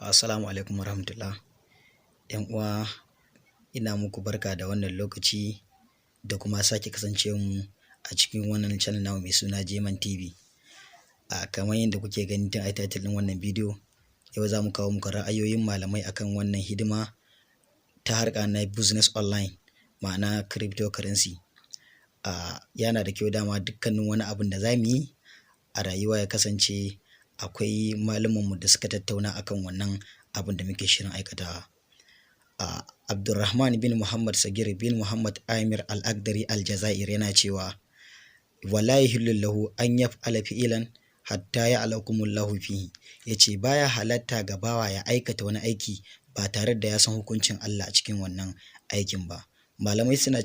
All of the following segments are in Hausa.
Assalamu alaikum warahmatullah. ‘Yan uwa, ina muku barka da wannan lokaci da kuma sake kasancewa mu a cikin wannan channel namu mai suna Jeman TV. A kamar yadda kuke gani tun a title ɗin wannan bidiyo, yau za mu kawo muku ra'ayoyin malamai akan wannan hidima ta harka na business online, ma'ana cryptocurrency. A yana da kyau dama dukkanin wani abun da za mu yi a rayuwa ya kasance akwai malumanmu da suka tattauna akan wannan abun da muke shirin aikatawa. A Abdulrahman bin Muhammad Sagir bin Muhammad Amir Al-Akhdari Al-Jazair yana cewa: "Wala yahillu lahu an yaf'ala fi'lan hatta ya'lakumullahu fihi." Yace baya halatta ga bawa ya aikata wani aiki ba tare da ya san hukuncin Allah a cikin wannan aikin ba. Malamai suna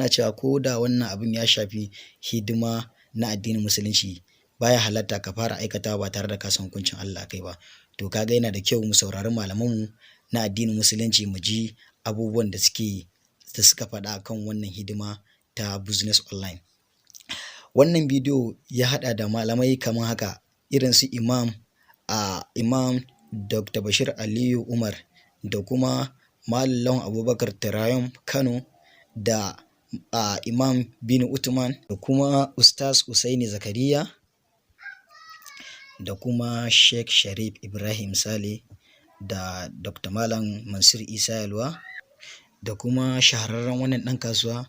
cewa ko da wannan abun ya shafi hidima na addinin Musulunci, baya halatta ka fara aikatawa ba tare da ka san hukuncin Allah a kai ba. To kaga yana da kyau mu saurari malamanmu na addinin Musulunci, mu ji abubuwan da suka faɗa akan wannan hidima ta business online. Wannan bidiyo ya haɗa da malamai kamar haka, irin su Imam Dr. Bashir Aliyu Umar, da kuma Malam Lawan Abubakar Tirayon Kano, da Imam bin Uthman, da kuma Ustaz Usaini Zakariya, da kuma Sheikh Sharif Ibrahim Saleh, da Dr. Malam Mansur Isa Yalwa, da kuma shahararren wannan ɗan kasuwa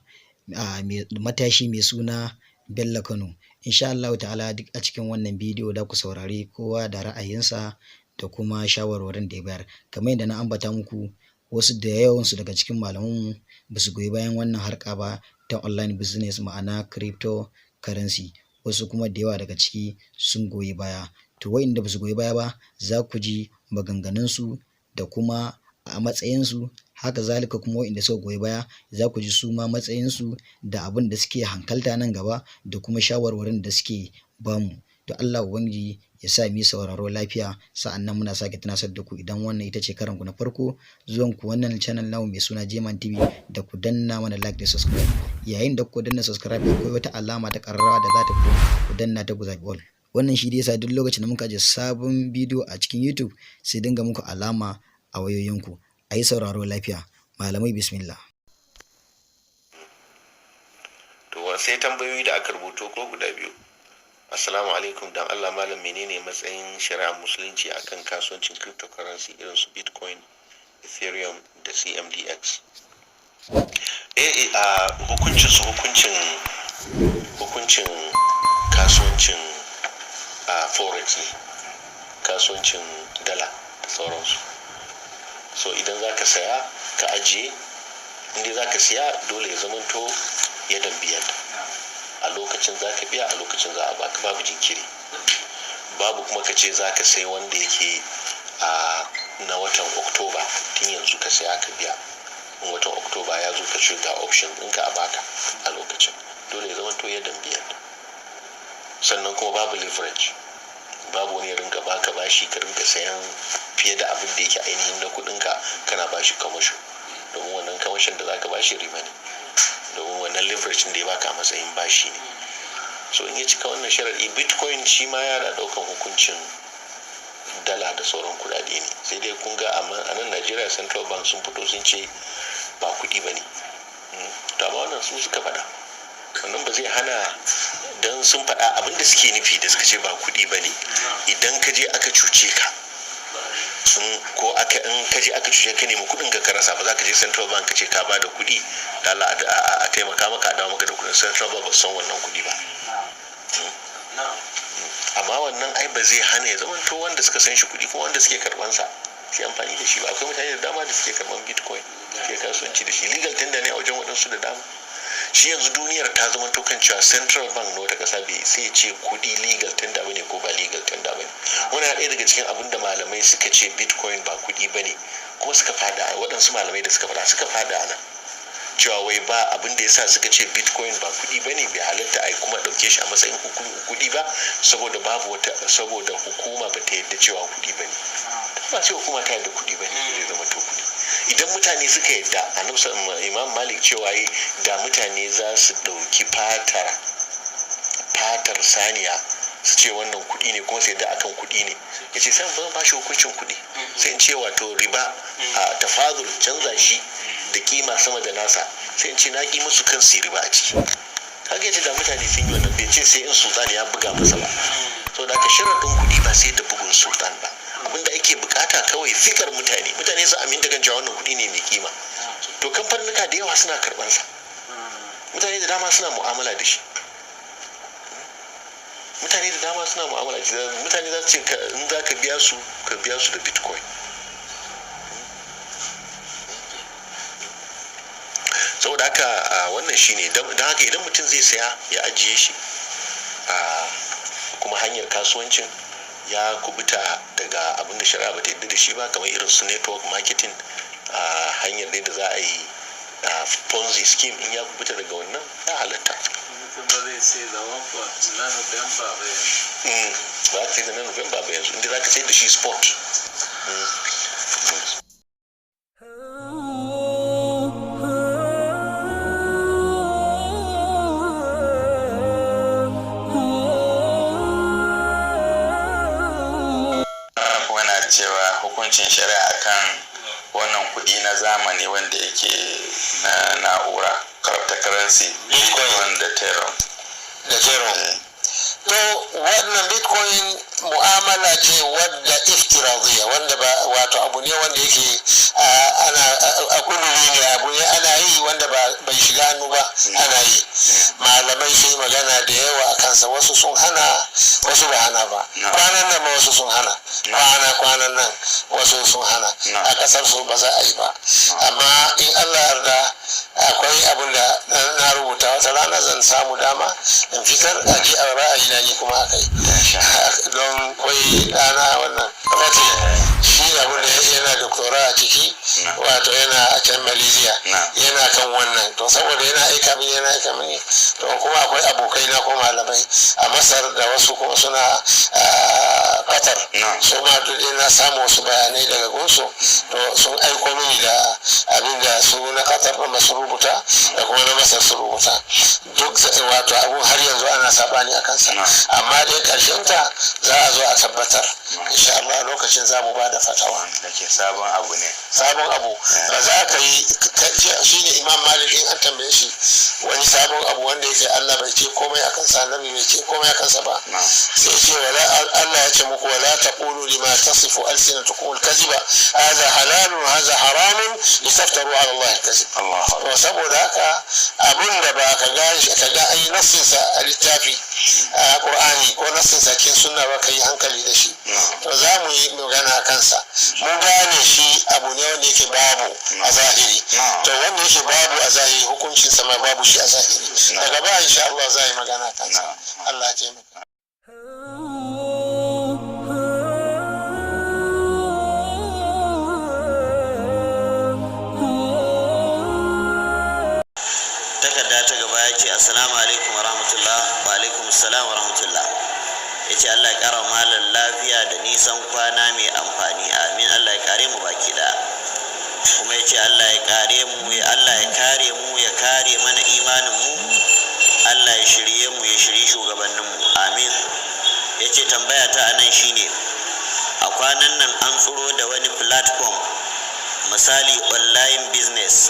a matashi mai suna Bello Kano. Insha Allahu ta'ala, duk a cikin wannan bidiyo da ku saurari kowa da ra'ayinsa da kuma shawarwarin da ya bayar. Kamar yadda na ambata muku, wasu da yawansu daga cikin malamanmu ba su goyi bayan wannan harka ba ta online business, ma'ana cryptocurrency, wasu kuma da yawa daga ciki sun goyi baya. To wa'inda ba su goyi baya ba, za ku ji maganganunsu da kuma a matsayinsu. Haka zalika kuma wa'inda suka goyi baya, za ku ji su ma matsayinsu da abin da suke hankalta nan gaba da kuma shawarwarin da suke bamu. To Allah Ubangiji ya sa mu yi sauraro lafiya. Sa'annan muna sake tunasar da ku, idan wannan ita ce karanku na farko zuwan ku wannan channel namu mai suna Jeman TV, da ku danna mana like da subscribe. Yayin da ku danna subscribe, akwai wata alama ta ƙararrawa da za ta fito, ku danna ta, ku zaɓi all. Wannan shi dai yasa duk lokacin da muka ajiye sabon bidiyo a cikin YouTube, sai dinga muku alama a wayoyinku. A yi sauraro lafiya. Malamai, bismillah. To sai tambayoyi da aka rubuto ko guda biyu. Assalamu alaikum, dan Allah malam, menene matsayin shari'ar Musulunci akan kasuwancin cryptocurrency irin su Bitcoin, Ethereum da CMDX? Eh, a hukuncin su hukuncin kasuwancin a forex ne, kasuwancin dala da sauransu. So idan za ka saya ka ajiye, inda za ka siya, dole ya zamanto yadan biyad, a lokacin za ka biya, a lokacin za a baka, babu jinkiri. Babu kuma ka ce za ka sai wanda yake a na watan Oktoba, tun yanzu ka saya ka biya, in watan Oktoba ya zo ka ce ga option ɗinka a baka a lokacin. Dole ya zamanto yadan biyad. Sannan kuma babu leverage, babu wani rinka baka bashi ka rinka sayan fiye da abin da yake ainihin na kudinka, kana bashi kamasho, domin wannan kamashin da zaka bashi riba ne, domin wannan leverage da ya baka a matsayin bashi ne. So in ya cika wannan sharaɗi, Bitcoin shi ma yana ɗaukan hukuncin dala da sauran kudade ne. Sai dai kun ga amma a nan Najeriya Central Bank sun fito sun ce ba kuɗi ba ne. To amma wannan su suka faɗa, wannan ba zai hana don sun faɗa, abinda suke nufi da suka ce ba kuɗi ba ne, idan ka je aka cuce ka, ko aka in ka je aka cuce ka, nemi kuɗin ka rasa, ba za ka je Central Bank ka ce ka ba da kuɗi da Allah a taimaka maka a dawo maka da kuɗin. Central Bank ba san wannan kuɗi ba. Amma wannan ai ba zai hana ya zamanto wanda suka san shi kuɗi kuma wanda suke karɓan sa su amfani da shi ba. Akwai mutane da dama da suke karɓan Bitcoin, suke kasuwanci da shi, legal tender ne a wajen waɗansu da dama. Shi yanzu duniyar ta zama to kan cewa central bank na wata kasa bai sai ya ce kuɗi legal tender bane ko ba legal tender bane. Wani ɗaya daga cikin abin da malamai suka ce Bitcoin ba kuɗi bane, kuma suka fada, waɗansu malamai da suka fada suka fada nan cewa wai ba abin da yasa suka ce Bitcoin ba kuɗi bane, bai halatta ai kuma ɗauke shi a matsayin kuɗi ba, saboda babu wata, saboda hukuma ba ta yadda cewa kuɗi bane. Ba sai hukuma ta yadda kuɗi bane zai zama to kuɗi. Idan mutane suka yadda, annabi, Imam Malik cewa yi da mutane za su ɗauki fatar saniya. Su ce wannan kuɗi ne, kuma sai da akan kuɗi ne. Ya ce sai zan ba shi hukuncin kuɗi, sai in ce wato riba a tafadul, canza shi da kima sama da nasa, sai in ce na ƙi musu kan su riba a ciki. Kaga yace da mutane sun yi wannan, bai ce sai in sultan ya buga masa ba. So da aka sharaɗin kuɗi ba sai da bugun sultan ba. Abinda ake bukata kawai fikar mutane, mutane su aminta kan cewa wannan kuɗi ne mai kima. To kamfanuka da yawa suna karɓar sa, mutane da dama suna mu'amala da shi, mutane da dama suna mu'amala da shi. Mutane za su ce in za ka biya su, ka biya su da bitcoin. Saboda haka wannan shine. Don haka idan mutum zai saya ya ajiye shi, kuma hanyar kasuwancin ya kubuta daga abin da shari'a ba ta yarda da shi ba, kamar irin su network marketing, a hanyar dai da za a yi Ponzi scheme, in ya kubuta daga wannan, ya halatta. Mutum ba zai sai da na November ba yanzu. Ba ka sai da na November ba yanzu, inda za ka sai da shi spot. Wana cewa hukuncin shari'a akan wannan kuɗi na zamani wanda yake na na'ura, cryptocurrency, Bitcoin da Ethereum. Da Ethereum. To wannan bitcoin mu'amala ce wadda iftiradiyya, wanda ba wato abu ne wanda yake ana a kuduri ne, abu ne ana yi wanda bai shiga hannu ba, ana yi. Malamai sun yi magana da yawa a kansa, wasu sun hana, wasu ba hana ba. Kwanan nan ma wasu sun hana, kwana kwanan nan wasu sun hana a kasar su, ba za a yi ba. Amma in Allah yarda akwai abin da na rubuta, wata rana zan samu dama in fitar a ji a ra'ayi na ni kuma akai, don kwai ɗana wannan rati shi abin da yana doktora a ciki, wato yana a can Malaysia, yana kan wannan. To saboda yana aika mini, yana aika mini. To kuma akwai abokai na ko malamai a Masar da wasu kuma suna Qatar, su ma duk na samu wasu bayanai daga gunsu. To sun aiko mini da abin da su na Qatar ɗin su rubuta da kuma na Masar su rubuta duk. Wato abun har yanzu ana sabani a kansa, amma dai ƙarshen ta za a zo a tabbatar insha Allah, lokacin za mu ba da fatawa. Da ke sabon abu ne. Sabon abu ba za ka yi shi ne. Imam Malik in an tambaye shi wani sabon abu wanda yake Allah bai ce komai a kansa, Annabi bai ce komai a kansa ba, sai ce wala Allah ya ce muku wala taqulu lima tasifu alsinatukum alkaziba hadha halalun hadha haramun litaftaru ala Allah alkazib. To saboda haka abun da ba ka ga ka ga ai nassin sa a littafi a Qur'ani ko nassin sa cikin sunna ba, ka yi hankali da shi. To za mu yi magana a kansa, mun gane shi abu ne wanda yake babu a zahiri. To wanda yake babu a zahiri, hukuncin sama babu shi a zahiri. Daga ba insha Allah za a yi magana kansa. Allah ya taimaka. Takarda ta gaba ya ce, "Assalamu alaikum wa rahmatullah." Wa alaikum assalam wa rahmatullah. Ya ce Allah ya kara malam lafiya da nisan kwana mai amfani. Amin, Allah ya kare mu baki da. Kuma ya ce Allah ya kare mu, ya Allah ya kare mu, ya kare mana imanin mu, Allah ya shirye mu, ya shirye shugabannin mu, amin. Ya ce tambaya ta anan shine, a kwanan nan an tsoro da wani platform, misali online business,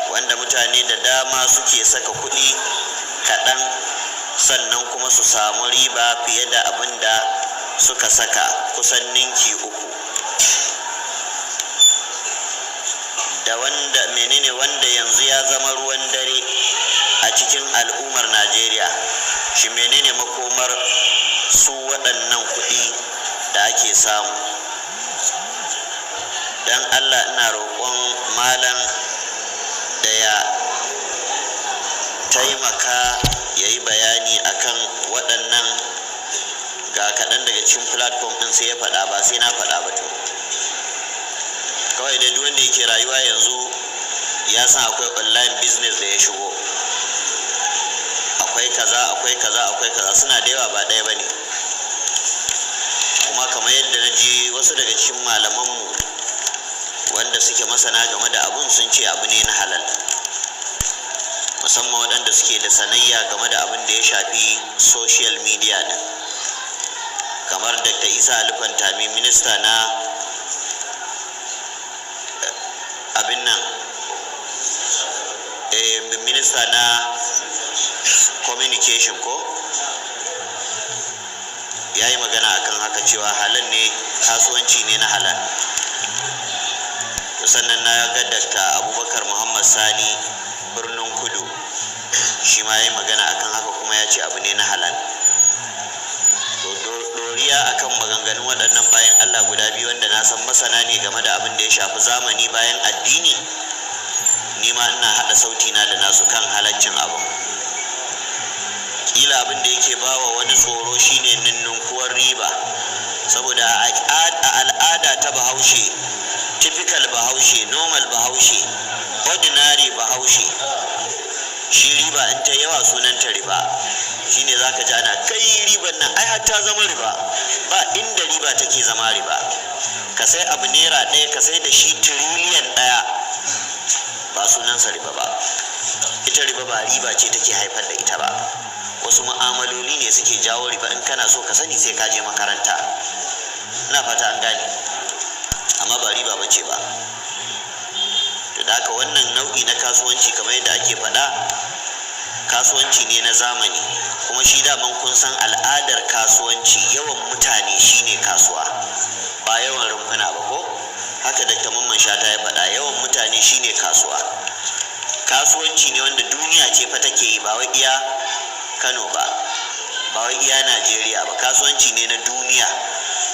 wanda mutane da dama suke saka kuɗi kaɗan sannan kuma su samu riba fiye da abin da suka saka, kusan ninki uku. Da wanda menene wanda yanzu ya zama ruwan dare a cikin al'ummar Najeriya, shi menene makomar su waɗannan kuɗi da ake samu? Don Allah ina roƙon malam da ya taimaka ya yi bayani akan waɗannan. Ga kaɗan daga cikin platform ɗin sai ya faɗa, ba sai na faɗa ba. To kawai dai duk wanda yake rayuwa yanzu ya san akwai online business da ya shigo, akwai kaza, akwai kaza, akwai kaza, suna da yawa, ba ɗaya ba ne. Kuma kamar yadda na ji wasu daga cikin malamanmu wanda suke masana game da abun sun ce abu ne na halal. Musamman waɗanda suke da sanayya game da abin da ya shafi social media ɗin, kamar Dr. Isa Ali Pantami, minista na abin nan, minista na communication ko, ya yi magana akan haka cewa halal ne, kasuwanci ne na halal. Sannan na ga Dr. Abubakar Muhammad Sani Birnin Kudu, shi ma ya yi magana akan haka kuma ya ce abu ne na halal. To, doriya akan maganganun waɗannan bayan Allah guda biyu, wanda na san masana ne game da abin da ya shafi zamani bayan addini, ni ma ina haɗa sauti na da nasu kan halaccin abin. Kila abin da yake bawa wani tsoro shine ninnunkuwar riba, saboda a al'ada ta Bahaushe, typical Bahaushe, normal Bahaushe, ordinary Bahaushe, shi riba in ta yawa sunanta riba. Shine zaka ji ana kai riban nan ai har ta zama riba. Ba inda riba take zama riba. Ka sai abu ₦1 ka sai da shi tiriliyan 1, ba sunansa riba ba. Ita riba ba riba ce take haifar da ita ba, wasu mu'amaloli ne suke jawo riba. In kana so ka sani, sai ka je makaranta. Ina fata an gane, amma ba riba ba ce ba. To, da haka wannan nau'i na kasuwanci, kamar yadda ake faɗa, kasuwanci ne na zamani. Kuma shi daman kun san al'adar kasuwanci, yawan mutane shine kasuwa, ba yawan rumfuna ba, ko? Haka Dr. Mamman Shata ya faɗa, yawan mutane shine kasuwa. Kasuwanci ne wanda duniya ce fa take yi, ba wai iya Kano ba, ba wai iya Najeriya ba, kasuwanci ne na duniya.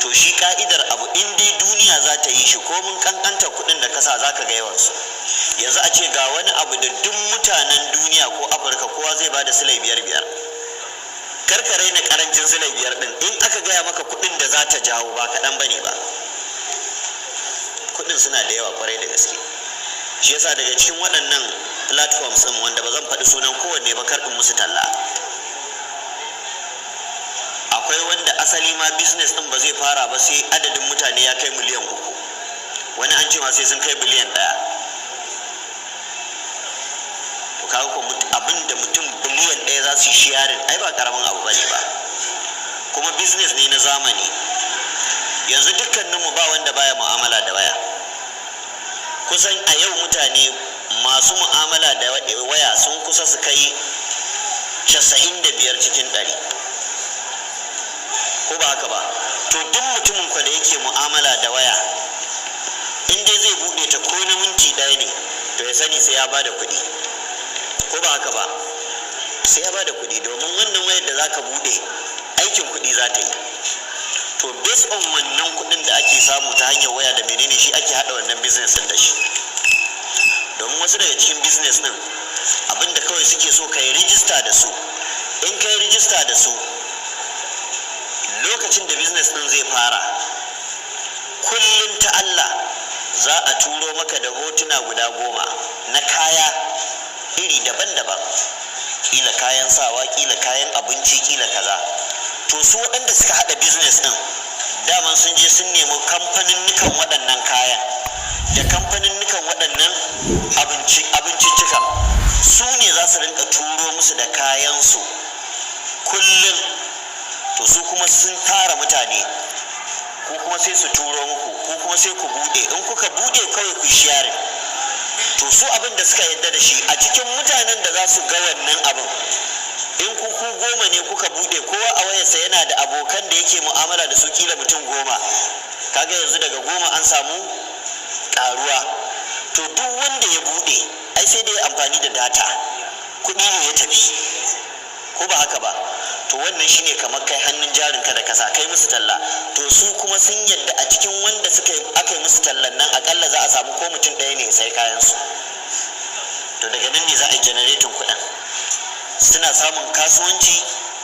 To, shi ka'idar abu, in dai duniya za ta yi shi, ko mun kankanta kuɗin da kasa, za ka ga yawansu. Yanzu a ce ga wani abu da duk mutanen duniya ko Afirka kowa zai ba da silai biyar biyar, karka raina karancin silai biyar din. In aka gaya maka kuɗin da za ta jawo, ba kaɗan bane ba, kuɗin suna da yawa kwarai da gaske. Shi yasa daga cikin waɗannan platforms ɗin, wanda ba zan faɗi sunan kowanne ba, kar in musu talla, akwai wanda asali ma business ɗin ba zai fara ba sai adadin mutane ya kai miliyan 3. Wani an ce ma sai sun kai biliyan 1. To, kaga ko abin da mutum biliyan 1 za su yi sharing, ai ba karamin abu bane ba. Kuma business ne na zamani. Yanzu dukkaninmu ba wanda baya mu'amala da waya. Kusan a yau mutane masu mu'amala da waya sun kusa su kai 95%, ko ba haka ba? To, duk mutumin kwa da yake mu'amala da waya, in dai zai buɗe ta ko na minti 1 ne, to ya sani sai ya bada kuɗi, ko ba haka ba? Sai ya bada kuɗi, domin wannan wayar da zaka buɗe, aikin kuɗi za ta yi. To, based on wannan kuɗin da ake samu ta hanyar waya da menene, shi ake haɗa wannan business ɗin da shi. Domin wasu daga cikin business ɗin, abinda kawai suke so, ka yi rijista da su. In ka yi rijista da su, lokacin da business ɗin zai fara, kullum ta Allah za a turo maka da hotuna guda 10 na kaya iri daban-daban, kila kayan sawa, kila kayan abinci, kila kaza. To, su waɗanda suka haɗa business ɗin, daman sun je sun nemi kamfaninnikan waɗannan kayan da kamfaninnikan waɗannan abinciccikan, su ne za su rinka turo musu da kayansu kullum. To, su kuma sun tara mutane, ko kuma sai su turo muku, ko kuma sai ku bude. In kuka bude, kawai ku sharing. To, su abin da suka yadda da shi, a cikin mutanen da za su ga wannan abin, in ku ku 10 ne kuka bude, kowa a wayarsa yana da abokan da yake mu'amala da su, kila mutum 10. Kaga yanzu daga 10 an samu karuwa. To, duk wanda ya bude, ai sai dai amfani da data, kuɗi ne ya tafi, ko ba haka ba? To, wannan shine kamar kai hannun jarinka da kasa kai musu talla. To, su kuma sun yadda a cikin wanda suka aka yi musu tallan nan, akalla za a samu ko mutum ɗaya ne sai kayan su. To, daga nan ne za a yi generating kuɗin. Suna samun kasuwanci,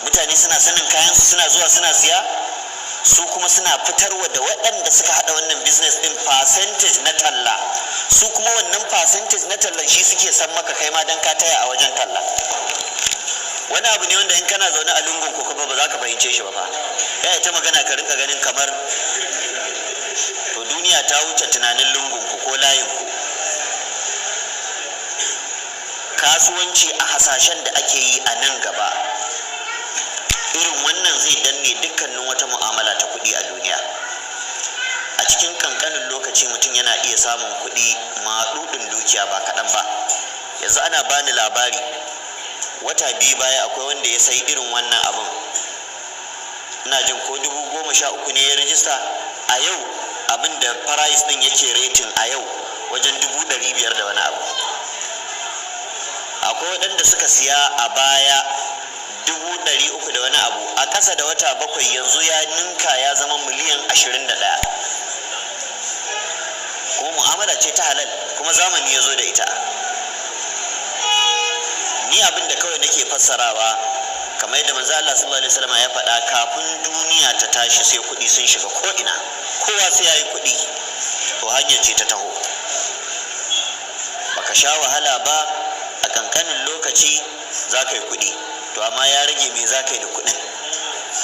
mutane suna sanin kayan su, suna zuwa suna siya. Su kuma suna fitarwa da waɗanda suka haɗa wannan business ɗin percentage na talla. Su kuma wannan percentage na tallan shi suke san maka kai ma dan ka taya a wajen talla. Wani abu ne wanda in kana zaune a lungun ko ba za ka fahimce shi ba fa. Ya ta magana, ka rinka ganin kamar to duniya ta wuce tunanin lungun ku ko layin ku. Kasuwanci a hasashen da ake yi a nan gaba, irin wannan zai danne dukkanin wata mu'amala ta kuɗi a duniya. A cikin kankanin lokaci mutum yana iya samun kuɗi, maɗuɗin dukiya ba kaɗan ba. Yanzu ana bani labari, wata 2 baya akwai wanda ya sai irin wannan abin, ina jin ko 13,000 ne ya rijista. A yau abin da price din yake rating a yau wajen 500,000 da wani abu. Akwai waɗanda suka siya a baya 300,000 da wani abu, a ƙasa da wata 7 yanzu ya ninka ya zama miliyan 21. Kuma mu'amala ce ta halal, kuma zamani ya zo da ita. Ni abin da kawai nake fassarawa, kamar yadda manzo Allah sallallahu alaihi wasallam ya faɗa, kafin duniya ta tashi sai kuɗi sun shiga ko ina, kowa sai yayi kuɗi. To hanyar ce ta taho, baka sha wahala ba, a kankanin lokaci za ka yi kuɗi. To amma ya rage me za ka yi da kuɗin,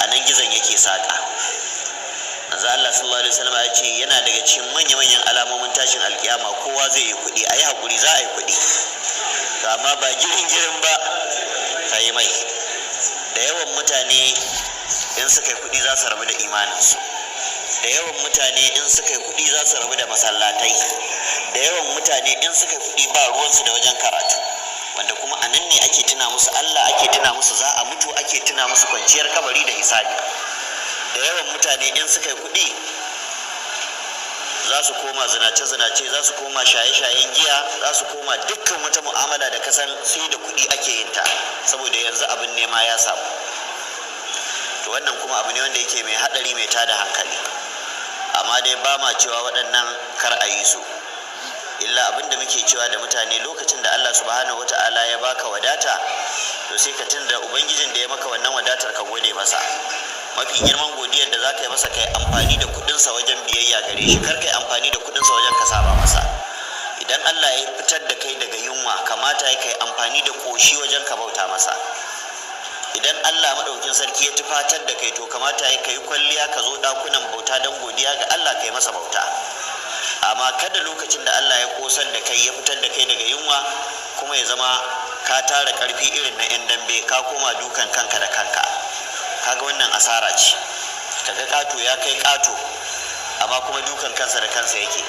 a nan gizon yake saƙa. Manzo Allah sallallahu alaihi wasallam ya ce yana daga cikin manya-manyan alamomin tashin alkiyama kowa zai yi kuɗi. A yi haƙuri, za a yi kuɗi, to amma ba girin girin ba ka yi mai. Da yawan mutane in suka yi kuɗi za su rabu da imaninsu. Da yawan mutane in suka yi kuɗi za su rabu da masallatai. Da yawan mutane in suka yi kuɗi ba ruwansu da wajen karatu, wanda kuma a nan ne ake tuna musu Allah, ake tuna musu za a mutu, ake tuna musu kwanciyar kabari da hisabi. Da yawan mutane in suka yi kuɗi za su koma zinace-zinace, za su koma shaye-shayen giya, za su koma dukkan wata mu'amala da kasan sai da kuɗi ake yin ta, saboda yanzu abin nema ya samu. To wannan kuma abu ne wanda yake mai haɗari, mai tada hankali. Amma dai ba ma cewa waɗannan kar a yi su. Illa abin da muke cewa da mutane, lokacin da Allah Subhanahu Wata'ala ya baka wadata, to sai ka tunda Ubangijin da ya maka wannan wadatar, ka gode masa. Mafi girman godiyar da za ka yi masa, ka yi amfani da kuɗinsa wajen biyayya gare shi, kar ka yi amfani da kuɗinsa wajen ka saba masa. Idan Allah ya fitar da kai daga yunwa, kamata ya kai amfani da ƙoshi wajen ka bauta masa. Idan Allah Maɗaukin Sarki ya tufatar da kai, to kamata ya kai kwalliya ka zo ɗakunan bauta don godiya ga Allah, kai masa bauta. Amma kada lokacin da Allah ya kosar da kai, ya fitar da kai daga yunwa, kuma ya zama ka tara ƙarfi irin na 'yan dambe, ka koma dukan kanka da kanka. Kaga wannan asara ce. Kaga ƙato ya kai ƙato, amma kuma dukan kansa da kansa yake.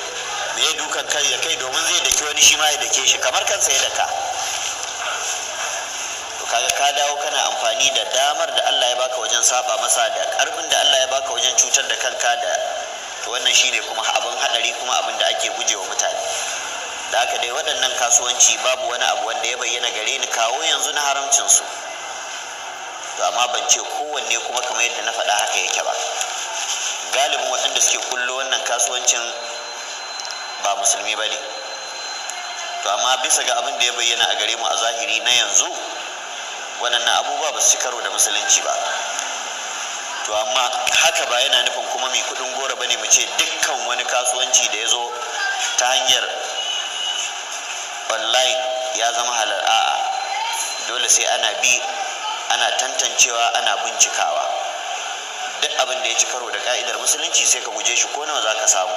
Me ya dukan kai ya kai? Domin zai daki wani, shi ma ya dake shi kamar kansa ya daka. To kaga ka dawo kana amfani da damar da Allah ya baka wajen saba masa, da karfin da Allah ya baka wajen cutar da kanka da. To wannan shine kuma abin hadari, kuma abin da ake gujewa mutane. Da haka dai waɗannan kasuwanci, babu wani abu wanda ya bayyana gare ni kawo yanzu na haramcin su. To amma ban ce kowanne kuma kamar yadda na faɗa haka yake ba. Galibin waɗanda suke kullo wannan kasuwancin ba musulmi ba ne. To amma bisa ga abin da ya bayyana a gare mu a zahiri na yanzu, waɗannan abubuwa ba su ci karo da Musulunci ba. To amma haka ba yana nufin kuma mai kuɗin goro ba ne mu ce dukkan wani kasuwanci da ya zo ta hanyar online ya zama halal. A'a, dole sai ana bi, ana tantancewa, ana bincikawa. Duk abin da ya ci karo da ka'idar Musulunci, sai ka guje shi ko nawa za ka samu.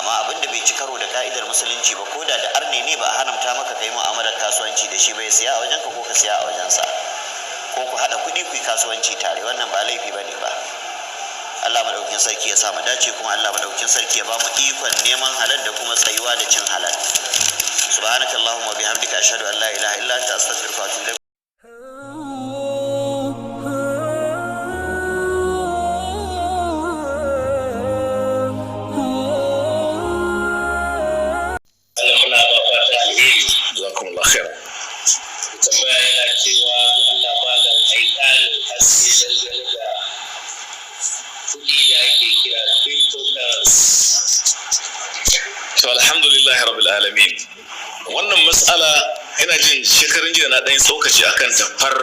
Amma abin da bai ci karo da ka'idar Musulunci ba, ko da da arne ne, ba a haramta maka kai mu'amalar kasuwanci da shi bai siya a wajenka ko ka siya a wajensa, ko ku haɗa kuɗi ku yi kasuwanci tare, wannan ba laifi ba ne ba. Allah Maɗaukin Sarki ya sa mu dace, kuma Allah Maɗaukin Sarki ya ba mu ikon neman halal da kuma tsayuwa da cin halal. Subhanakallahumma wa bihamdika, ashhadu an la ilaha illa anta, astaghfiruka wa atubu ilaik. Allah, muna ba fata alheri. Jazakumullah khair. Tambaya yana cewa, Allah malam, ai ƙarin haske dangane da kuɗi da ake kira cryptocurrency. To, alhamdulillahi rabbil alamin. Wannan matsala, ina jin shekarun jiya na ɗan tsokaci akan ta far.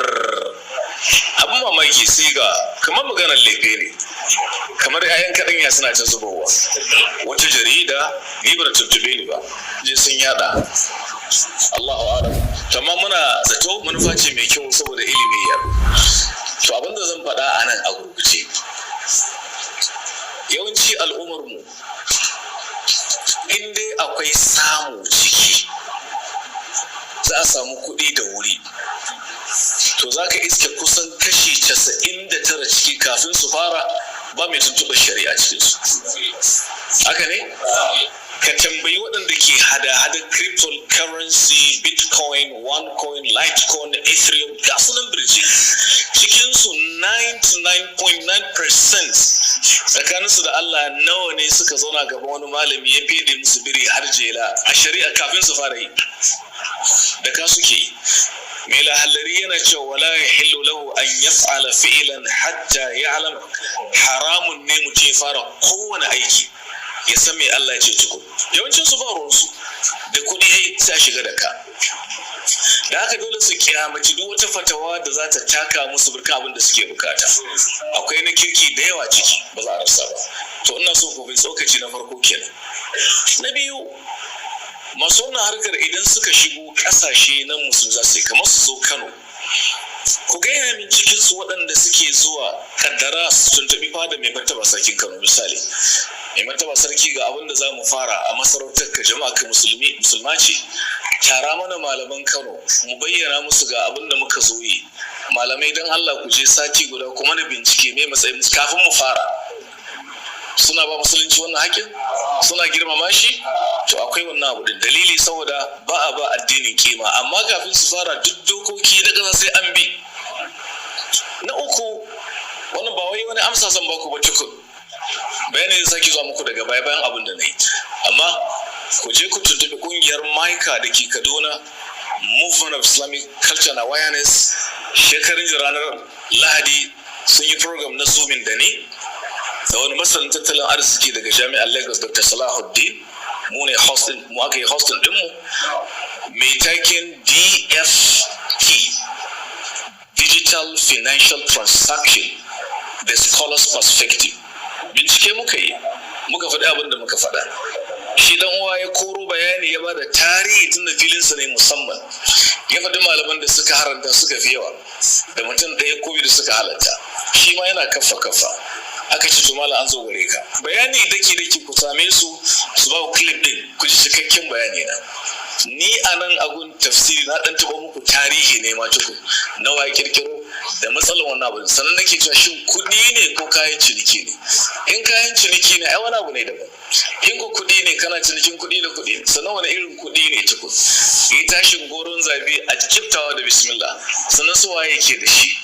Abin mamaki, sai ga kamar maganar lefe ne. Kamar 'ya'yan kaɗanya suna ta zubowa. Wata jarida, ni ba tuntube ni ba. Je sun yada. Allahu a'lam. To amma muna zato manufa ce mai kyau, saboda ilimi ya. To abin da zan faɗa a nan a gurguje. Yawanci al'ummar mu, in dai akwai samu ciki, za Za a samu kuɗi da wuri. To, za ka iske kusan kashi 99 ciki, kafin su fara, ba mai tuntuɓar shari'a cikinsu. Haka ne? Ka tambayi waɗanda ke hada-hada cryptocurrency, Bitcoin, OneCoin, Litecoin, Ethereum, ga sunan birjik. Cikinsu 99.9%, tsakaninsu da Allah, nawa ne suka zauna gaban wani malami ya fede musu biri har jela a shari'a kafin su fara yi? Da ka suke yi. Mai Lahallari yana cewa: ولا يحل له أن يفعل فعلا حتى يعلم. Haramun ne mutum ya fara kowane aiki ya san me Allah ya ce tukun. Yawancin su ba ruwansu da kuɗi, ai sai a shiga da ka. Da haka dole su kyamaci duk wata fatawa da za ta taka musu birka abin da suke bukata. Akwai na kirki da yawa ciki, ba za a rasa ba. To, ina so ku bin tsokaci na farko kenan. Na biyu, masu wannan harkar, idan suka shigo kasashe na musulmi, za su yi kamar su zo Kano. Ku gaya min, cikin su waɗanda suke zuwa, kaddara su tuntuɓi fada Mai Martaba Sarkin Kano, misali: "Mai Martaba Sarki, ga abin da za mu fara a masarautar ka, jama'a ka musulmi, musulma ce, tara mana malaman Kano mu bayyana musu ga abin da muka zo yi. Malamai, don Allah ku je sati guda kuma na bincike mai matsayin kafin mu fara." Suna ba Musulunci wannan haƙƙin? Suna girmama shi? To, akwai wannan abu din. Dalili, saboda ba a ba addinin kima. Amma kafin su fara, duk dokoki na ƙasa sai an bi. Na uku, wannan ba wai wani amsa zan baku ba tukun, bayani zai sake zuwa muku daga baya bayan abin da na yi. Amma ku je ku tuntuɓi ƙungiyar MICA da ke Kaduna, Movement of Islamic Culture and Awareness. Shekarun ranar Lahadi sun yi program na Zooming da ni da wani masanin tattalin arziki daga Jami'ar Lagos, Dr. Salahuddin. Mu ne hosting, mu aka yi hosting dinmu, mai taken DFT, Digital Financial Transaction, The Scholar's Perspective. Bincike muka yi, muka faɗi abin da muka faɗa. Shi dan uwa ya koro bayani, ya bada tarihi, tun da filinsa ne musamman. Ya faɗi malaman da suka haranta suka fi yawa, da mutum ɗaya ko biyu da suka halatta. Shi ma yana kafa kafa. Aka ce, "To malam, an zo gare ka." Bayani daki daki, ku same su, su ba ku clip din, ku ji cikakken bayani na. Ni a nan agun tafsiri na dan taɓa muku tarihi ne ma tukun, nawa ya kirkiro da matsalar wannan abu. Sannan nake cewa, shin kuɗi ne ko kayan ciniki ne? In kayan ciniki ne, ai wani abu ne daban. In ko kuɗi ne, kana cinikin kuɗi da kuɗi, sannan wani irin kuɗi ne tukun? Yi tashin goron zabi a kiftawa da bismillah. Sannan su waye ke da shi?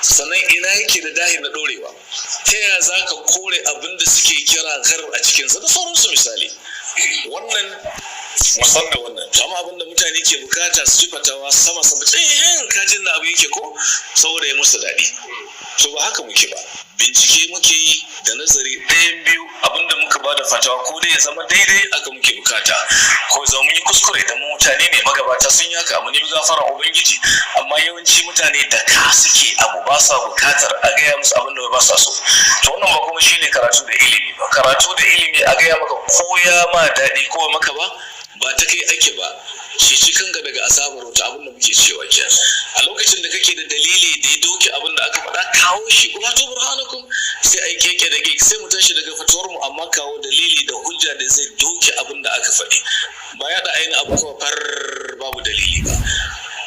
Sannan ina yake da dahi na ɗorewa? Ta yaya za ka kore abin da suke kira gharar a cikinsa da sauransu? Misali, wannan musan da wannan. To, amma abin da mutane ke bukata, su ji fatawa sama sama, eh, kajin da abu yake ko saboda ya musu daɗi. To, ba haka muke ba. Bincike muke yi da nazari. Ɗayan biyu, abin da muka bada fatawa, ko dai ya zama daidai aka muke bukata, ko zama mun yi kuskure, da mu mutane ne, magabata sun yi haka, mu nemi gafara Ubangiji. Amma yawanci mutane da ka suke abu, ba sa bukatar a gaya musu abin da ba sa so. To, wannan ba kuma shine karatu da ilimi ba. Karatu da ilimi, a gaya maka ko ya ma daɗi ko maka ba, ba ta kai ake ba. Ceci kanka daga azabar wata. Abin da muke cewa kenan, a lokacin da kake da dalili da ya doke abin da aka faɗa, kawo shi. قل هاتوا برهانكم. Sai ai keke da keke, sai mu tashi daga fatuwar mu. Amma kawo dalili da hujja da zai doke abin da aka faɗi, ba ya da ainihin abu kawai far babu dalili ba.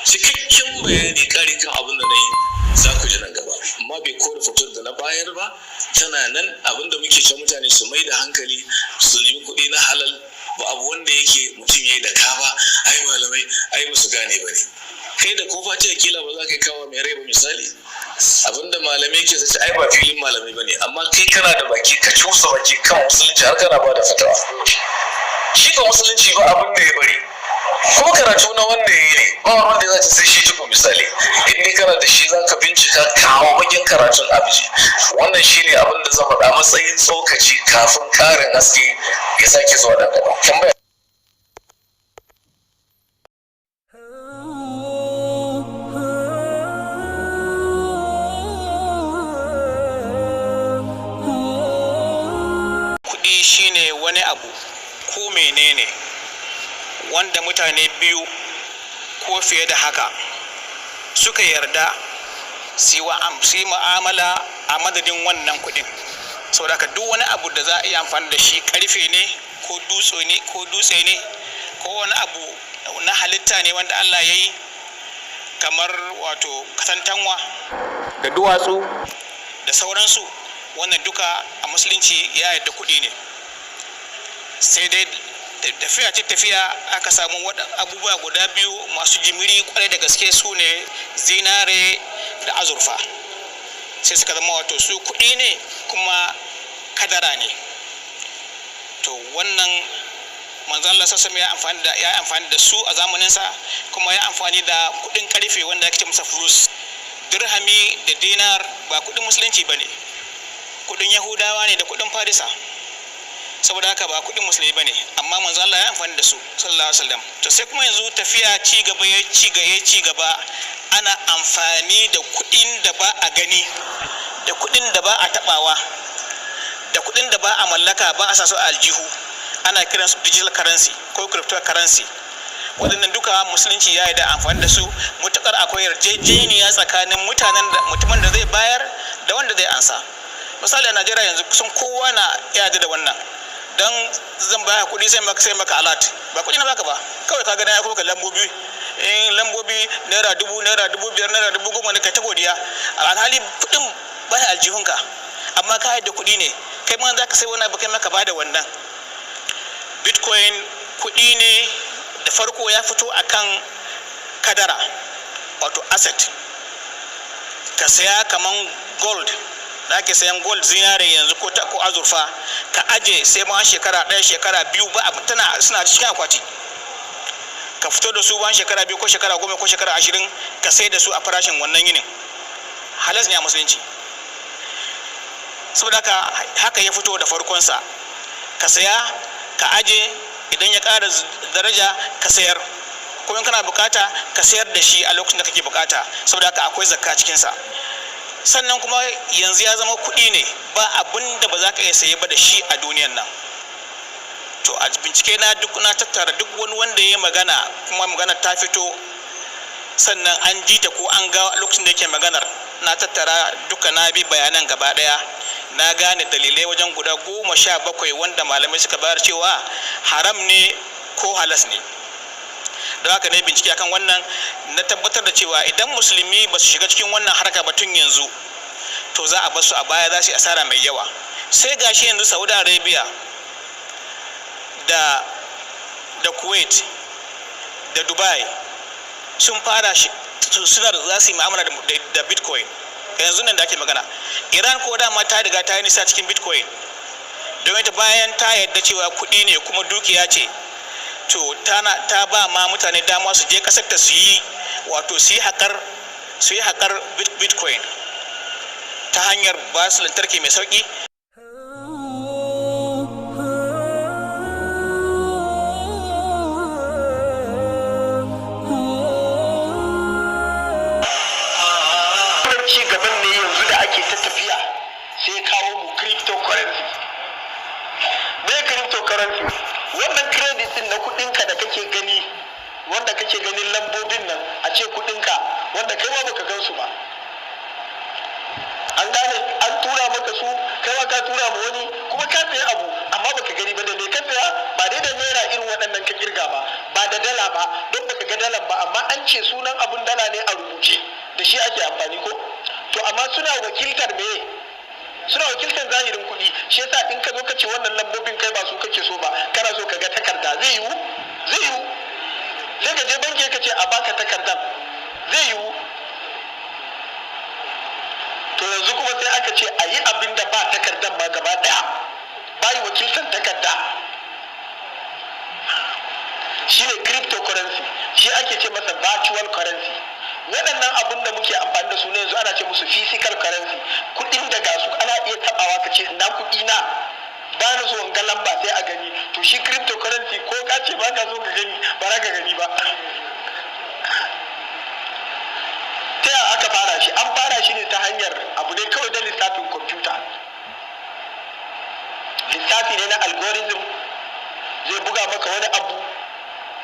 Cikakken bayani kari kan abin da na yi za ku ji nan gaba. Amma bai kore fatuwar da na bayar ba, tana nan. Abin da muke ce, mutane su mai da hankali su nemi kuɗi na halal, ba abu wanda yake mutum ya yi da ka ba. Ai malamai ai ba su gane ba ne. Kai da ko fatiha kila ba za ka kawo mai rai ba. Misali, abinda malamai ke sace, ai ba filin malamai ba ne. Amma kai kana da baki, ka cusa baki kan Musulunci har kana ba da fatawa. Shi ka Musulunci ba abin da ya bari, ko karatu na wanda ya yi ne, ba wanda ya zace sai shi tukun. Misali, in dai kana da shi, za ka bincika, kawo bakin karatun abiji. Wannan shine abin da zan faɗa matsayin tsokaci kafin ƙarin haske ya sake zuwa nan gaba. Tambaya. Kuɗi shine wani abu ko menene wanda mutane biyu ko fiye da haka suka yarda su yi mu'amala a madadin wannan kuɗin. Saboda haka, duk wani abu da za a iya amfani da shi, karfe ne ko dutse ne ko wani abu na halitta ne wanda Allah ya yi, kamar wato katantanwa da duwatsu da sauransu, wannan duka a Musulunci ya yadda kuɗi ne. Sai dai tafiya ce tafiya aka samu abubuwa guda biyu masu jimiri kwarai da gaske, su ne zinare da azurfa. Sai suka zama wato su kuɗi ne kuma kadara ne. To wannan manzon Allah sallallahu ya amfani da su a zamaninsa, kuma ya amfani da kuɗin karfe wanda ake ce masa fulus. Dirhami da dinar ba kuɗin Musulunci ba ne, kuɗin Yahudawa ne da kuɗin Farisa. Saboda haka ba kuɗin Musulmi ba ne, amma manzon Allah ya amfani da su, sallallahu alaihi wasallam. To sai kuma yanzu tafiya ci gaba ya ci gaba ya ci gaba, ana amfani da kuɗin da ba a gani, da kuɗin da ba a taɓawa, da kuɗin da ba a mallaka, ba a sa su a aljihu, ana kiransu digital currency ko cryptocurrency. Waɗannan duka Musulunci ya yi da amfani da su, mutukar akwai yarjejeniya tsakanin mutanen da mutumin da zai bayar da wanda zai ansa. Misali, a Najeriya yanzu kusan kowa na yarda da wannan. Dan zan baya kuɗi, sai maka alert, ba kuɗi na baka ba, kawai ka ga na kuma lambobi, in lambobi ₦1,000, ₦5,000, ₦10,000 ne, kai ta godiya, alhali kuɗin baya aljihunka, amma ka yadda kuɗi ne. Kai ma za ka sai wani abu, kai maka bada wannan. Bitcoin kuɗi ne. Da farko ya fito akan kadara, wato asset, ka saya kaman gold da ake sayan gold, zinare yanzu ko azurfa, ka aje, sai ma shekara 1, shekara 2 ba tana suna cikin akwati, ka fito da su bayan shekara 2 ko shekara 10 ko shekara 20, ka sai da su a farashin wannan yinin. Halas ne a Musulunci. Saboda haka ya fito da farkonsa: ka saya, ka aje, idan ya ƙara daraja ka sayar, ko in kana bukata ka sayar da shi a lokacin da kake bukata. Saboda haka akwai zakka cikinsa. Sannan kuma yanzu ya zama kuɗi ne, ba abin da ba za ka iya saye ba da shi a duniyan nan. To a bincike na duk na tattara duk wani wanda ya yi magana, kuma magana ta fito, sannan an ji ta ko an ga lokacin da yake maganar, na tattara duka, na bi bayanan gaba daya, na gane dalilai wajen guda 17 wanda malamai suka bayar cewa haram ne ko halas ne. Don haka ne bincike akan wannan na tabbatar da cewa idan Musulmi ba su shiga cikin wannan harka ba tun yanzu, to za a basu a baya, za su yi asara mai yawa. Sai gashi yanzu Saudi Arabia da Kuwait da Dubai sun fara, suna da za su yi mu'amala da bitcoin yanzu nan da ake magana. Iran ko dama ta riga ta yi nisa cikin bitcoin, domin ta bayan ta yadda cewa kuɗi ne kuma dukiya ce, to tana ta ba ma mutane dama su je kasar ta su yi, wato su yi haƙar bitcoin ta hanyar ba su lantarki mai sauƙi. Wannan ci gaban ne yanzu da ake ta tafiya, sai kawo mu cryptocurrency. Me cryptocurrency? Wannan credit din na kudinka da kake gani, wanda kake ganin lambobin nan a ce kudinka, wanda kai ma baka gan su ba, an gane an tura maka su, kai ma ka tura ma wani, kuma ka sayi abu amma baka gani ba. Da me ka saya? Ba dai da naira irin waɗannan ka kirga ba, ba da dala ba, don baka ga dalan ba, amma an ce sunan abun dala ne a rubuce, da shi ake amfani ko. To amma suna wakiltar me? Suna wakiltar zahirin kuɗi. Shi yasa in ka zo ka ce wannan lambobin kai ba su kake so ba, kana so ka ga takarda, zai yiwu? Zai yiwu. Sai ka je banki ka ce a baka takardan, zai yiwu. To yanzu kuma sai aka ce a yi abin da ba takardan ma gaba ɗaya, bayi wakiltar takarda, shine cryptocurrency. Shi ake ce masa virtual currency. Waɗannan abun da muke amfani da su ne yanzu ana ce musu physical currency, kuɗin da ga su ana iya taɓawa, ka ce na kuɗi na, ba ni so in ga lamba, sai a gani. To shi cryptocurrency, ko ka ce ba ka so ka gani, ba za ka gani ba. Ta yaya aka fara shi? An fara shi ne ta hanyar abu ne kawai da lissafin kwamfuta, lissafi ne na algorithm. Zai buga maka wani abu,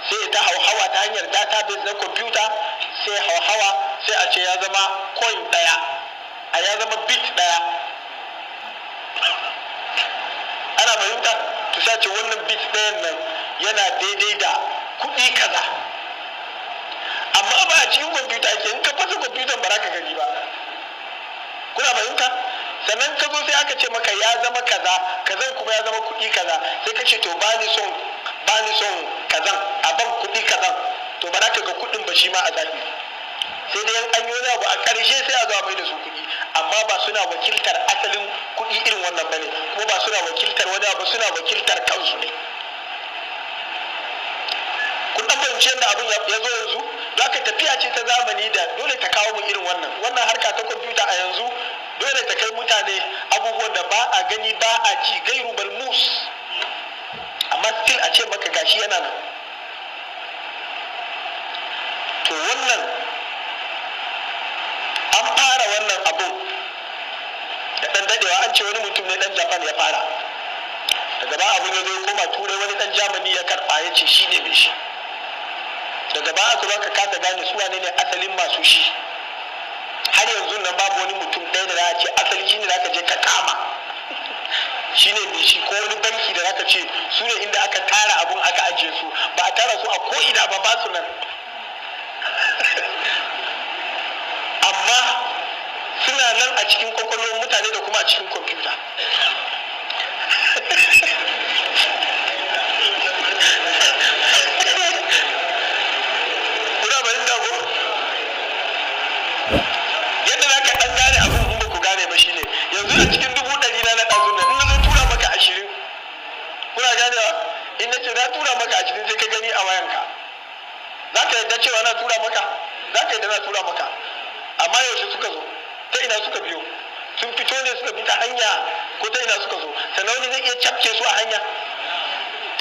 sai ta hauhawa ta hanyar database na kwamfuta, sai hauhawa, sai a ce ya zama coin daya, a ya zama bit daya. Ana fahimta? To sai a ce wannan bit dayan nan yana daidai da kuɗi kaza. Amma ba a cikin kwamfuta ake. In ka fasa kwamfutan, ba za ka gani ba. Kuna fahimta? Sannan ka zo sai aka ce maka ya zama kaza, kazan kuma ya zama kuɗi kaza. Sai ka ce, "To, ba ni son kazan, a ban kuɗi kazan." To, ba za ka ga kuɗin ba shi ma a zahiri, sai dai an yi wani abu a ƙarshe, sai a zo a mai da su kuɗi. Amma ba suna wakiltar asalin kuɗi irin wannan bane, kuma ba suna wakiltar wani abu, suna wakiltar kansu ne. Kun dan fahimci yadda abin ya zo yanzu? Za ka tafiya ce ta zamani da dole ta kawo mu irin wannan harka ta kwamfuta a yanzu. Dole ta kai mutane abubuwan da ba a gani, ba a ji, gairu malmus, amma still a ce maka gashi yana nan. To, wannan an fara wannan abun da ɗan dadewa. An ce wani mutum ne ɗan Japan ya fara. Daga ba abun ya zo ya koma Turai, wani ɗan Germany ya karɓa, ya ce shi ne mai shi. Daga ba aka zo ka kasa gane su wane ne asalin masu shi. Har yanzu nan babu wani mutum ɗaya da za a ce asali shi ne za ka je ka kama shi ne mai shi, ko wani banki da za ka ce su ne inda aka tara abun aka ajiye su. Ba a tara su a ko'ina ba, ba su nan, amma suna nan a cikin kwakwalwar mutane da kuma a cikin kwamfuta. Kuna bayin ko yadda za ka ɗan gane abin, in ba ku gane ba, shine yanzu a cikin 100,000 na ɗazun nan, in na zo tura maka 20, kuna ganewa? In na ce na tura maka 20, sai ka gani a wayanka, za ka yadda cewa na tura maka? Za ka yadda na tura maka. Amma yaushe suka zo? Ta ina suka biyo? Sun fito ne suka bi ta hanya, ko ta ina suka zo? Sannan wani zai iya cafke su a hanya?